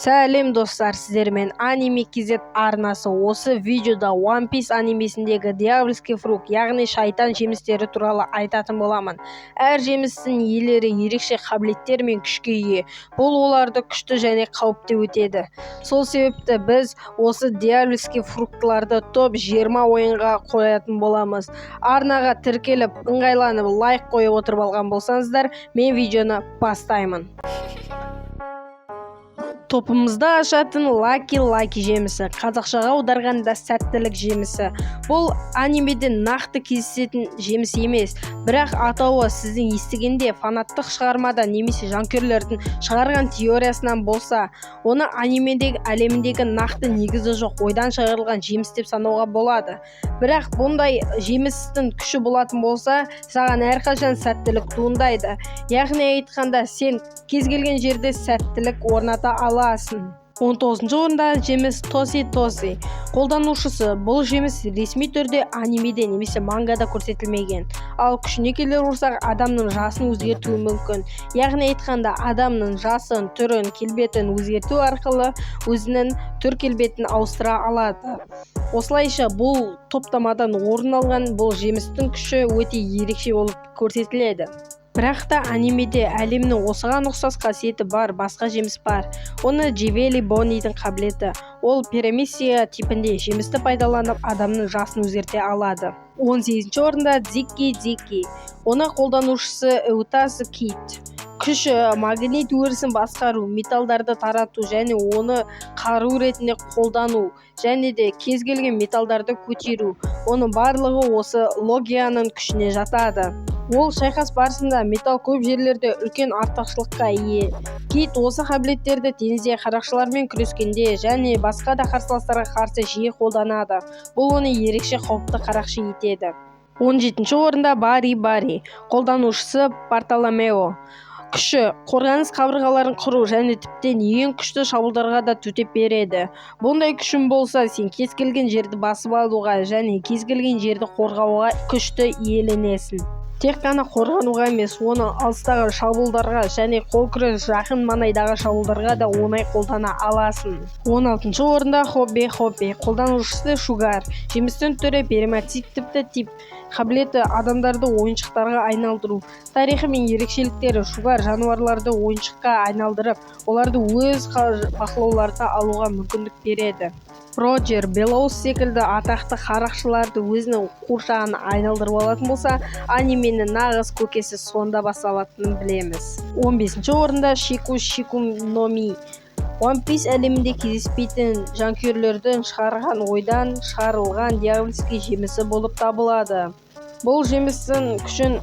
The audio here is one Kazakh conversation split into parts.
Сәлем, достар! Сіздермен Аниме KZ арнасы. Осы видеода One Piece анимесіндегі Дьявольский фрукт, яғни шайтан жемістері туралы айтатын боламын. Әр жемістің иелері ерекше қабілеттер мен күшке ие. Бұл оларды күшті және қауіпті етеді. Сол себепті біз осы дьявольский фруктыларды топ 20 ойынға қоятын боламыз. Арнаға тіркеліп, ыңғайланып, лайк қойып отырып алған болсаңыздар, мен видеоны бастаймын. Топымызды ашатын Лаки Лаки жемісі, қазақшаға аударғанда сәттілік жемісі. Бұл анимеде нақты кездесетін жеміс емес, бірақ атауы сіздің естігенде фанаттық шығармада немесе жанкүйерлердің шығарған теориясынан болса, оны анимедегі әлеміндегі нақты негізі жоқ, ойдан шығарылған жеміс деп санауға болады. Бірақ бұндай жемістің күші болатын болса, саған әрқашан сәттілік туындайды, яғни айтқанда, сен кез келген жерде сәттілік орната аласың. 19 орындағы жеміс Тоси Тоси. Қолданушысы: бұл жеміс ресми түрде анимеде немесе мангада көрсетілмеген. Ал күшіне келер болсақ, адамның жасын өзгертуі мүмкін, яғни айтқанда, адамның жасын, түрін, келбетін өзгерту арқылы өзінің түр келбетін ауыстыра алады. Осылайша, бұл топтамадан орын алған бұл жемістің күші өте ерекше болып көрсетіледі. Бірақ та анимеде әлемнің осыған ұқсас қасиеті бар басқа жеміс бар. Оны Джевели Боннидің қабілеті. Ол перамиция типінде жемісті пайдаланып, адамның жасын өзгерте алады. 18 орында Дзики Дзики. Оны қолданушысы Эутасы Кит. Күші: магнит өрісін басқару, металдарды тарату және оны қару ретінде қолдану және де кез келген металдарды көтеру. Оның барлығы осы логияның күшіне жатады. Ол шайқас барысында металл көп жерлерде үлкен артықшылыққа ие. Кит осы қабілеттерді теңізде қарақшылармен күрескенде және басқа да қарсыластарға қарсы жиі қолданады. Бұл оны ерекше қауіпті қарақшы етеді. 17 орында Бари Бари. Қолданушысы Бартоломео. Күші: қорғаныс қабырғаларын құру және тіптен ең күшті шабуылдарға да төтеп береді. Бұндай күшің болса, сен кез келген жерді басып алуға және кез келген жерді қорғауға күшті иеленесің. Тек қана қорғануға емес, оны алыстағы шабуылдарға және қол күрес, жақын маңайдағы шабуылдарға да оңай қолдана аласың. 16 орында Хобби Хобби. Қолданушысы Шугар. Жемістің түрі периматиптіпті тип. Қабілеті: адамдарды ойыншықтарға айналдыру. Тарихы мен ерекшеліктері: Шугар жануарларды ойыншыққа айналдырып, оларды өз бақылауларына алуға мүмкіндік береді. Роджер Белоус секілді атақты қарақшыларды өзінің қуыршағына айналдырып алатын болса, анименің нағыз көкесі сонда басталатынын білеміз. 15 орында Шику Шику но Ми. One Piece әлемінде кездеспейтін, жанкүйерлердің шығарған, ойдан шығарылған дьявольский жемісі болып табылады. Бұл жемістің күшін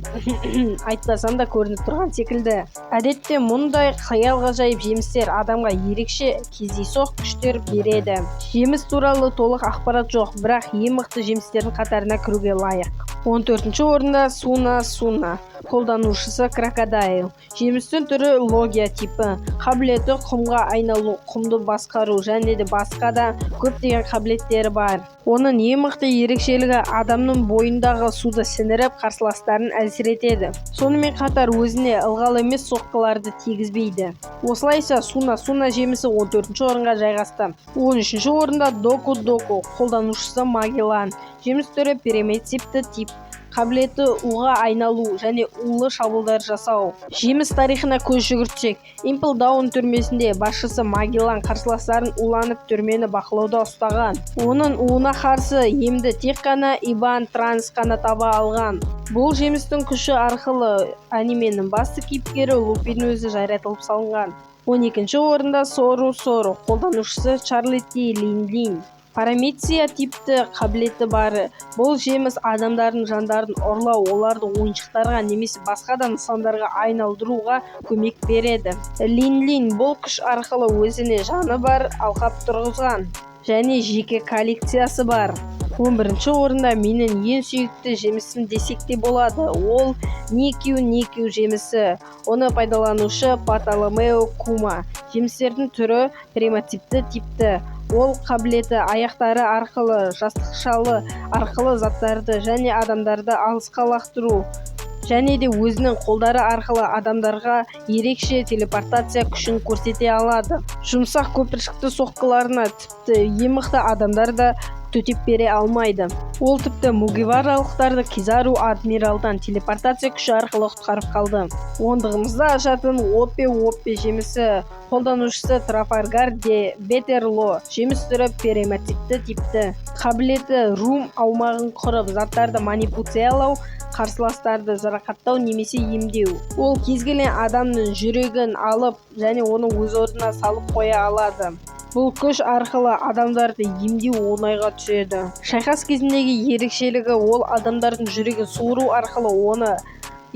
айтпасам да көрініп тұрған секілді. Әдетте мұндай қиял-ғажайып жемістер адамға ерекше, кездейсоқ күштер береді. Жеміс туралы толық ақпарат жоқ, бірақ ең мықты жемістердің қатарына кіруге лайық. 14 орында Суна Суна. Қолданушысы Крокодайл. Жемістің түрі логия типі. Қабілеті: құмға айналу, құмды басқару және де басқа да көптеген қабілеттері бар. Оның ең мықты ерекшелігі: адамның бойындағы суды сіңіріп, қарсыластарын әлсіретеді. Сонымен қатар өзіне ылғал емес соққыларды тигізбейді. Осылайша, Суна Суна жемісі 14 орынға жайғасты. 13 орында Доку Доку. Қолданушысы Магеллан. Жеміс түрі периметипті тип. Қабілеті: уға айналу және улы шабуылдар жасау. Жеміс тарихына көз жүгіртсек, Импел Даун түрмесінде басшысы Магеллан қарсыластарын уланып, түрмені бақылауда ұстаған. Оның уына қарсы емді тек қана Ибан Транс қана таба алған. Бұл жемістің күші арқылы анименің басты кейіпкері Луфидің өзі жаратылып салынған. 12 орында Сору Сору. Қолданушысы Чарлетти Лин Лин. Парамеция типті қабілеті бар. Бұл жеміс адамдардың жандарын ұрлау, оларды ойыншықтарға немесе басқа да нысандарға айналдыруға көмек береді. Лин Лин бұл күш арқылы өзіне жаны бар алқап тұрғызған және жеке коллекциясы бар. 11 орында менің ең сүйікті жемісім десек те болады. Ол Никю Никю жемісі. Оны пайдаланушы Бартоломео Кума. Жемістердің түрі примативті типті. Ол қабілеті: аяқтары арқылы, жастықшалы арқылы заттарды және адамдарды алысқа лақтыру. Және де өзінің қолдары арқылы адамдарға ерекше телепортация күшін көрсете алады. Жұмсақ көпіршікті соққыларына тіпті ең мықты адамдар да төтеп бере алмайды. Ол тіпті мугиваралықтарды Кизару адмиралдан телепортация күші арқылы құтқарып қалды. Ондығымызды ашатын Оппе Оппе жемісі. Қолданушысы Трафальгар де Бетерло. Жеміс түрі периметрикті типті. Қабілеті: Рум аумағын құрып, заттарды манипуляциялау, қарсыластарды жарақаттау немесе емдеу. Ол кез келген адамның жүрегін алып және оны өз орнына салып қоя алады. Бұл күш арқылы адамдарды емдеу оңайға түседі. Шайқас кезіндегі ерекшелігі: ол адамдардың жүрегін суыру арқылы оны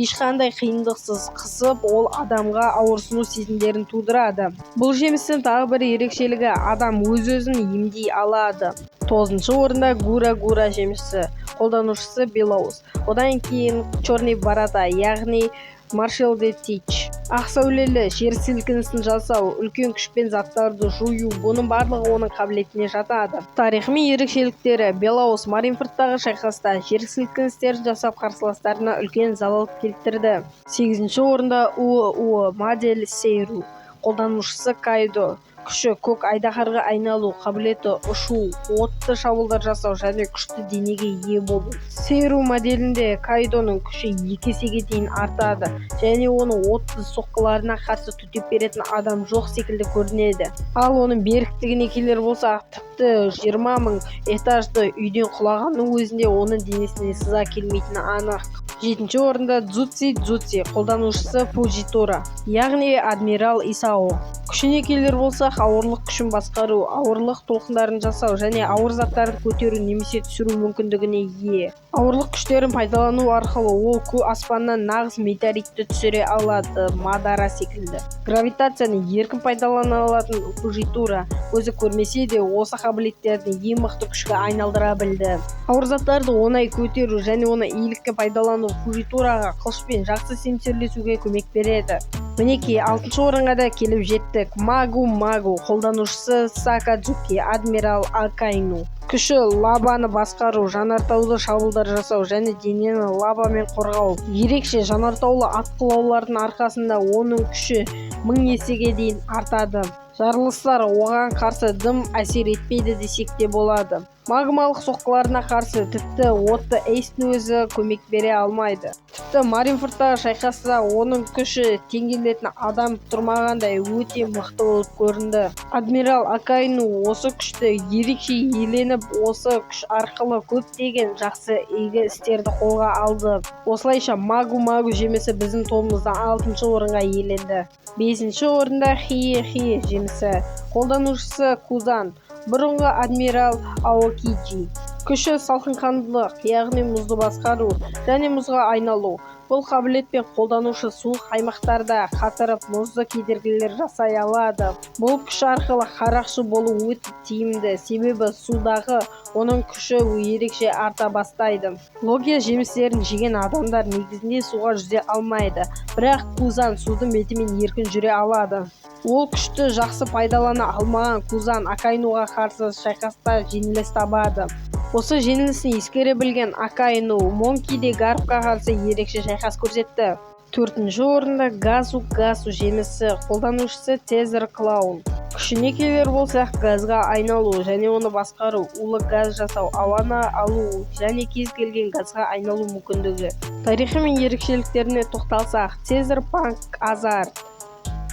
ешқандай қиындықсыз қысып, ол адамға ауырсыну сезімдерін тудырады. Бұл жемістің тағы бір ерекшелігі: адам өз-өзін емдей алады. Тоғызыншы орында Гура Гура жемісі. Қолданушысы Белоус, одан кейін Черный Борода, яғни Маршал де Тич. Ақ сәулелі жер сілкінісін жасау, үлкен күшпен заттарды жою — бұның барлығы оның қабілетіне жатады. Тарихы мен ерекшеліктері: Белоус Маринфордтағы шайқаста жер сілкіністерін жасап, қарсыластарына үлкен залал келтірді. Сегізінші орында Уо Уо, модель Сейру. Қолданушысы Кайдо. Күші: көк айдаһарға айналу. Қабілеті: ұшу, отты шабуылдар жасау және күшті денеге ие болу. Сейру моделінде Кайдоның күші екі есеге дейін артады және оның отты соққыларына қарсы төтеп беретін адам жоқ секілді көрінеді. Ал оның беріктігіне келер болсақ, тіпті 20 000 этажды үйден құлағанның өзінде оның денесіне сыза келмейтіні анық. Жетінші орында Дзуци Дзуци. Қолданушысы Фужитора, яғни адмирал Исао. Күшіне келер болсақ, ауырлық күшін басқару, ауырлық толқындарын жасау және ауыр заттарды көтеру немесе түсіру мүмкіндігіне ие. Ауырлық күштерін пайдалану арқылы ол аспаннан нағыз метеоритті түсіре алады, Мадара секілді. Гравитацияны еркін пайдалана алатын Фужитура көзі көрмесе де, осы қабілеттерін ең мықты күшке айналдыра білді. Ауыр заттарды оңай көтеру және оны иілікке пайдалану Фужитураға қылышпен жақсы семсерлесуге көмек береді. Мінекей, алтыншы орынға да келіп жеттік. Магу Магу. Қолданушысы Сакадзуки, адмирал Акайну. Күші: лаваны басқару, жанартаулы шабуылдар жасау және денені лавамен қорғау. Ерекше жанартаулы атқылаулардың арқасында оның күші 1000 есеге дейін артады. Жарылыстар оған қарсы дым әсер етпейді десек те болады. Магмалық соққыларына қарсы тіпті отты Эйстің өзі көмек бере алмайды. Тіпті Маринфордтағы шайқаста оның күші тең келетін адам тұрмағандай өте мықты болып көрінді. Адмирал Акайну осы күшті ерекше иеленіп, осы күш арқылы көптеген жақсы игі істерді қолға алды. Осылайша, Магу Магу жемісі біздің тобымызда алтыншы орынға иеленді. Бесінші орында Хие Хие жемісі. Қолданушысы Кузан, бұрынғы адмирал Аокиджи. Күші: салқынқандылық, яғни мұзды басқару және мұзға айналу. Бұл қабілетпен қолданушы суық аймақтарда қатырып, мұзды кедергілер жасай алады. Бұл күш арқылы қарақшы болу өте тиімді, себебі судағы оның күші ерекше арта бастайды. Логия жемістерін жеген адамдар негізінде суға жүзе алмайды, бірақ Кузан судың бетімен еркін жүре алады. Ол күшті жақсы пайдалана алмаған Кузан Акайнуға қарсы шайқаста жеңіліс табады. Осы жеңілісін ескере білген Акайну Монки Д Гарпқа қарсы ерекше шайқас көрсетті. Төртінші орында Гасу Гасу жемісі. Қолданушысы Цезарь Клаун. Күшіне келер болсақ, газға айналу және оны басқару, улы газ жасау, ауаны алу және кез келген газға айналу мүмкіндігі. Тарихы мен ерекшеліктеріне тоқталсақ, Цезарь Панк Азард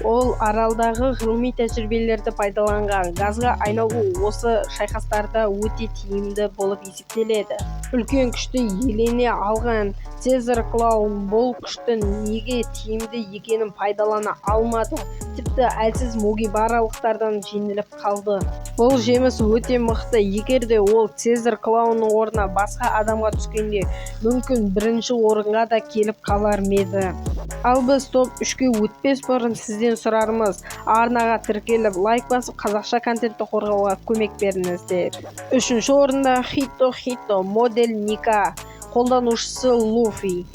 ол аралдағы ғылыми тәжірибелерді пайдаланған. Газға айналу осы шайқастарда өте тиімді болып есептеледі. Үлкен күшті иелене алған Цезарь Клаун бұл күштің неге тиімді екенін пайдалана алмады, тіпті әлсіз мугиваралықтардан жеңіліп қалды. Бұл жеміс өте мықты. Егер де ол Цезарь Клаунның орнына басқа адамға түскенде, мүмкін, бірінші орынға да келіп қалар ма еді. Ал біз топ 3-ке өтпес бұрын сізден сұрарымыз: арнаға тіркеліп, лайк басып, қазақша контентті қорғауға көмек беріңіздер. Үшінші орында Хито Хито, модель Ника. Қолданушысы Луфи.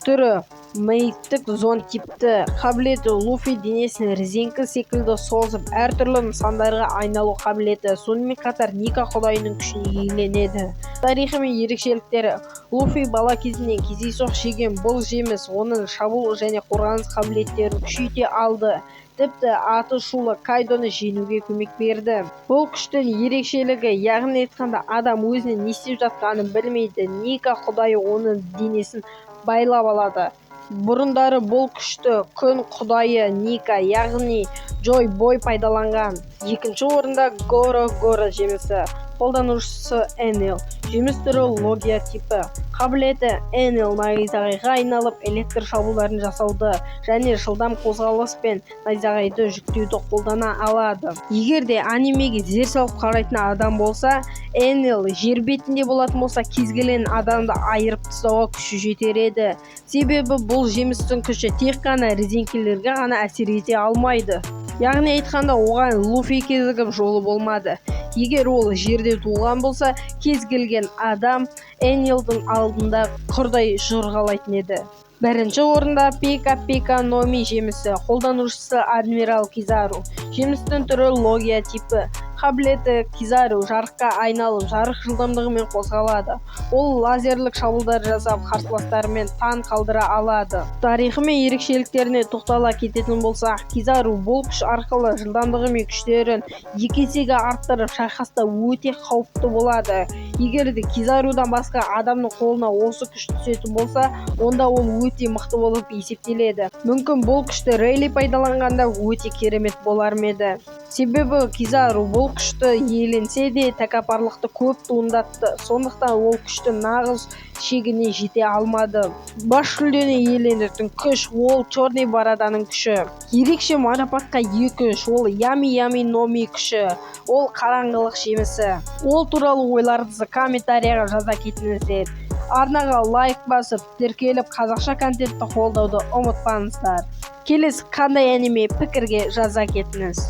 Түрі: Мәйіттік зон типті. Қабілеті: Луфи денесін резеңке секілді созып, әртүрлі нысандарға айналу қабілеті, сонымен қатар Ника құдайының күшін иеленеді. Тарихы мен ерекшеліктері: Луфи бала кезінен кездейсоқ жеген бұл жеміс оның шабуыл және қорғаныс қабілеттерін күшейте алды, тіпті аты шулы Кайдоны жеңуге көмек берді. Бұл күштің ерекшелігі, яғни айтқанда, адам өзінің не істеп жатқанын білмейді, Ника құдайы оның денесін байлап алады. Бұрындары бұл күшті күн құдайы Ника, яғни Джой Бой пайдаланған. Екінші орында Горо-Горо жемісі. Қолданушысы Энел. Жеміс түрі логия типі. Қабілеті: Энел найзағайға айналып, электр шабуылдарын жасауды және жылдам қозғалыс пен найзағайды жүктеуді қолдана алады. Егер де анимеге зер салып қарайтын адам болса, Энел жер бетінде болатын болса, кез келген адамды айырып тастауға күші жетер еді, себебі бұл жемістің күші тек қана резеңкелерге ғана әсер ете алмайды. Яғни айтқанда, оған Луфи кезігіп жолы болмады. Егер ол жерде туған болса, кез келген адам Энелдің алдында құрдай жорғалайтын еді. Бірінші орында Пика Пика но Ми жемісі. Қолданушысы Адмирал Кизару. Жемістің түрі логия типі. Қабілеті: Кизару жарыққа айналып, жарық жылдамдығымен қозғалады. Ол лазерлік шабуылдар жасап, қарсыластарымен таң қалдыра алады. Тарихы мен ерекшеліктеріне тоқтала кететін болсақ, Кизару бұл күш арқылы жылдамдығы мен күштерін 2 есеге арттырып, шайқаста өте қауіпті болады. Егер де Кизарудан басқа адамның қолына осы күш түсетін болса, онда ол өте мықты болып есептеледі. Мүмкін, бұл күшті Рейли пайдаланғанда өте керемет болар ма еді, себебі Кизару бұл күшті иеленсе де, тәкаппарлықты көп туындатты, сондықтан ол күштің нағыз шегіне жете алмады. Бас жүлдені иеленетін күш ол Черный Бороданың күші. Ерекше марапатқа ие күш ол Ями Ями но Ми күші, ол қараңғылық жемісі. Ол туралы ойларыңызды комментарияға жаза кетіңіздер. Арнаға лайк басып, тіркеліп, қазақша контентті қолдауды ұмытпаңыздар. Келесі қандай аниме, пікірге жаза кетіңіз.